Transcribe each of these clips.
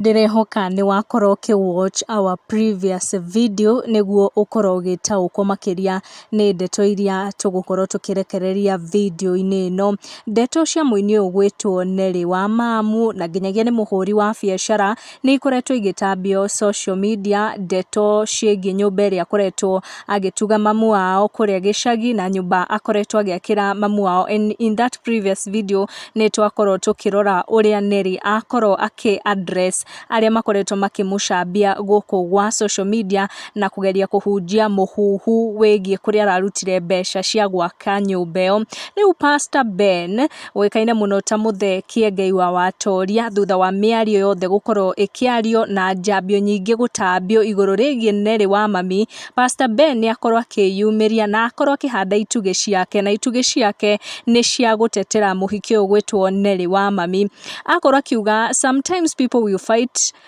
Ndĩrehoka nĩ wakorwo ũkĩ watch our previous video nĩguo ũkorwo ũgĩtaũkwo makĩria nĩ ndeto iria tũgũkorwo tũkĩrekereria video-inĩ ĩno. Ndeto cia mũini ũyũ gwĩtwo Nelly wa Mamu na nginyagia nĩ mũhũri wa biacara nĩ ikoretwo igĩtambio social media, ndeto ciĩgiĩ nyũmba ĩrĩa akoretwo agĩtuga mamu wao kũrĩa gĩcagi na nyũmba akoretwo agĩakĩra mamu wao. And in that previous video nĩ twakorwo tũkĩrora ũrĩa Nelly akorwo akĩ address arĩa makoretwo makĩmũcambia gũkũ gwa social media na kũgeria kũhunjia mũhuhu wĩgiĩ kũrĩa ararutire mbeca cia gwaka nyũmba ĩyo. Rĩu Pastor Ben ũĩkaine mũno ta Mũthee Kĩengei wa Watoria, thutha wa mĩario yothe gũkorwo ĩkĩario na njambio nyingĩ gũtambio igũrũ rĩgiĩ Nelly wa mami, Pastor Ben nĩ akorwo akĩyumĩria na akorwo akĩhanda itugĩ ciake, na itugĩ ciake nĩ cia gũtetera mũhiki ũyũ gwĩtwo Nelly wa mami. Akorwo akiuga, "Sometimes people will fight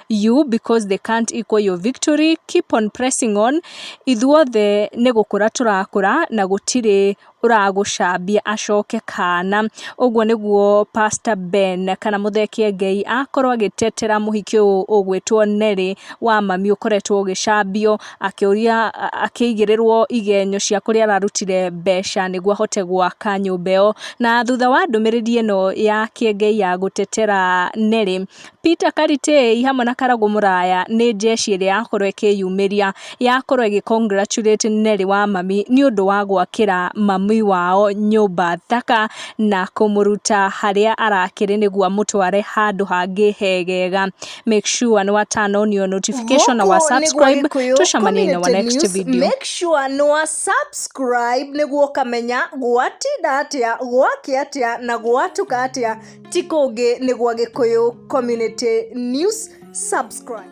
you because they can't equal your victory. Keep on pressing on. Ithuothe nĩ gũkũra tũrakũra na gũtirĩ ũragũcambia acoke kana." Ũguo nĩguo Pastor Ben kana Mũthee Kĩengei akorwo agĩtetera mũhiki ũyũ ũgwĩtwo Nelly wa mami ũkoretwo ũgĩcambio, akĩũria, akĩigĩrĩrwo igenyo cia kũrĩa ararutire mbeca nĩguo ahote gwaka nyũmba ĩyo. Na thutha wa ndũmĩrĩri ĩno ya Kĩengei ya gũtetera Nelly, Peter Karitei hamwe na Karagũ Mũraya nĩ jeshi ĩrĩa yakorwo ĩkĩyumĩria, yakorwo ĩgĩ congratulate Nelly wa mami nĩ ũndũ wa gwakĩra mami wao nyũmba thaka na kũmũruta harĩa arakĩrĩ nĩguo amũtware handũ hangĩ hegega. Make sure nĩ wa turn on your notification na wa Gũkũ nĩ gwa subscribe. Gĩkũyũ Tũcemanie in our Community next News. video. Make sure nĩ wa subscribe nĩguo ũkamenya gwatinda atĩa, gwakĩa atĩa na gwatuka atĩa. Ti kũngĩ, nĩ gwa Gĩkũyũ Community News. Subscribe.